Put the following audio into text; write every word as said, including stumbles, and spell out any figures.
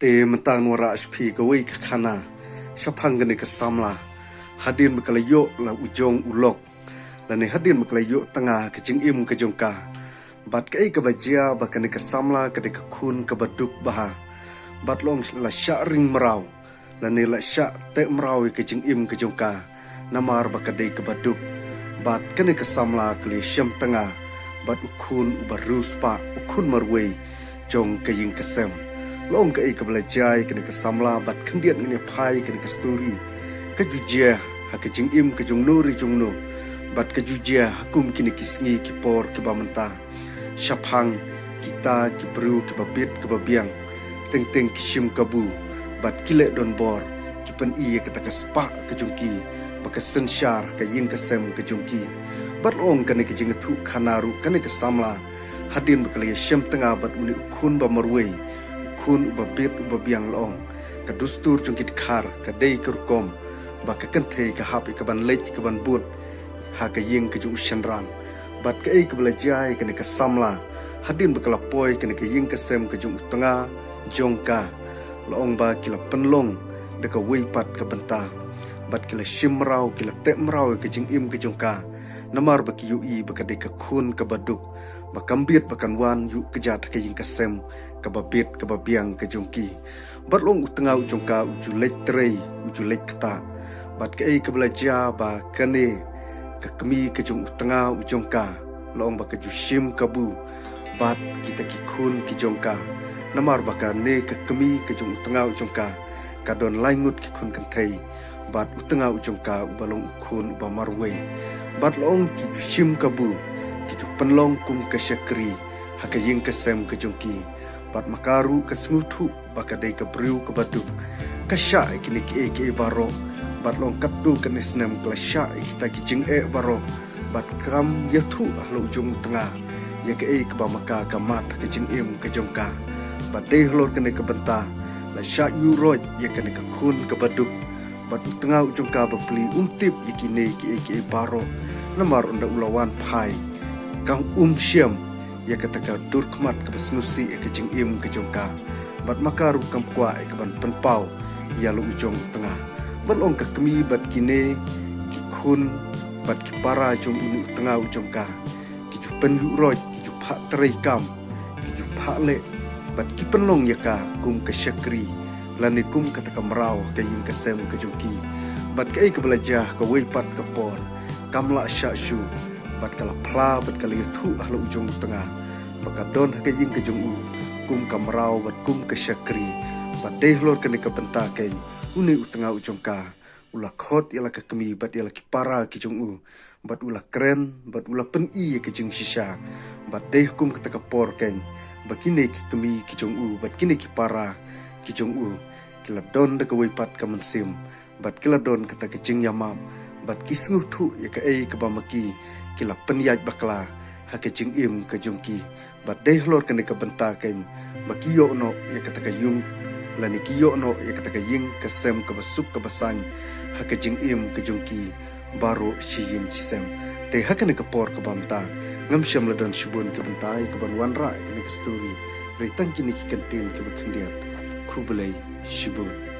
Te mynta ngan wanrah sha phi kawei ka khana shaphang kane ka samla. Hadien ba ka la ïoh la u jong u lok, lane hadien ba ka la ïoh tnga ka jingim ka jong ka, bad kaei kaba jia ba kane ka samla ka dei ka khun kaba duk bha. Bad long la shah ring mraw, lane la shah teh mraw ïa ka jingim ka jong ka, namar ba ka dei kaba duk. Bad kane ka samla ka la ïashem tnga bad u khun uba riewspah, u khun marwei jong ka ïing ka sem. La ong kaei kaba la jia ïa kane ka samla, bad khyndiat ngin ïa phai ïa kane ka story. Ka ju jia ha ka jingim ka jong no re jong no, bad ka ju jia ha kum kine ki sngi ki por kiba mynta. Shaphang kita ki briew kiba bit kiba biang, teng teng ki shim kabu, bad ki leh donbor, ki pyni ïa kata ka spah ka jong ki ba ka synshar ka ïing ka sem ka jong ki. Bad la ong kane ka jingïathuh khana ruh, kane ka samla, hadien ba ka la ïashem tnga bad une u khun ba marwei, u khun uba bit uba biang, la ong ka dustur jong ki dkhar ka dei ka rukom ba ka kynthei ka hap ïa kaban leit ïa kaban bud ha ka ïing ka jong u shynrang. Bad kaei kaba la jia ïa kane ka samla, hadien ba ka la poi kane ka ïing ka sem ka jong u tnga jong ka, la ong ba ki la pynlong da kawei pat ka bynta, bad ki la shim mraw, ki la teh mraw ïa ka jingim ka jong ka, namar ba ki ïohi ba ka dei ka khun kaba duk, ba kam bit ba kan wan ïuh kjat ha ka ïing ka sem kaba bit kaba biang ka jong ki. Bad la ong u tnga u jong ka u ju leit trei, u ju leit ktah. Bad kaei kaba la jia ba kane ka kmie ka jong u tnga u jong ka, la ong ba ka ju shim kabu bad kita ki khun ki jong ka, namar ba kane ka kmie ka jong u tnga u jong ka ka don lai ngut ki khun kynthei, bad u tnga u jong ka uba long u khun uba marwei. Bad la ong ki ju shim kabu, ki ju pynlong kum ka shakri ha ka ïing ka sem ka jong ki. Bad ma ka ruh ka sngewthuh ba ka dei ka briew kaba duk, ka shah ïa kine kiei kiei baroh. Bad la ong katto katne snem ka la shah ïa kita ki jingeh baroh, bad kam ïathuh halor u jong u tnga ïa kaei kaba ma ka ka mad ha ka jingim ka jong ka. Bad dei halor kane ka bynta la shah ïuh roit ïa kane ka khun kaba duk. Bad u tnga u jong ka bapli um tip ïa kine kiei kiei baroh, namar ynda u la wan phai kam um shem ïa kata ka dur khmat kaba sngewsih ïa ka jingim ka jong ka. Bad ma ka ruh kam kwah ïa kaban pynpaw ïa la u jong u tnga. Bad la ong ka kmie bad kine ki khun bad ki para jong une u tnga u jong ka, ki ju pynlut roit, ki ju phah trei kam, ki ju phah leh, bad ki pynlong ïa ka kum ka shakri, lane kum kata ka mraw ha ka ïing ka sem ka jong ki. Bad kaei kaba la jia ha kawei pat ka por, kam lah shah shuh, bad ka la phla bad ka la ïathuh halor u jong u tnga ba ka don ha ka ïing ka jong u kum ka mraw bad kum ka shakri. Bad dei halor kane ka bynta keiñ une u tnga u jong ka u la khot ïa la ka kmie bad ïa la ki para ki jong u, bad u la kren, bad u la pyni ïa ka jingshisha. Bad dei ha kum kata ka por keiñ ba kine ki kmie ki jong u bad kine ki para ki jong u ki la don da kawei pat ka mynsiem, bad ki la don kata ka jingïamap, bad ki sngewthuh ïa kaei kaba ma ki ki la pynïaid bakla ha ka jingim ka jong ki. Bad dei halor kane ka bynta keiñ ba ki ïoh noh ïa kata ka ïung, lane ki ïoh noh ïa kata ka ïing ka sem kaba suk kaba saiñ ha ka jingim ka jong ki baroh shi ïing shi sem. Te ha kane ka por kaba mynta ngam shym la don shibun ka bynta ïa kaban wanrah ïa kane ka story, hynrei tang kine ki kyntien kiba khyndiat. Khublei shibun.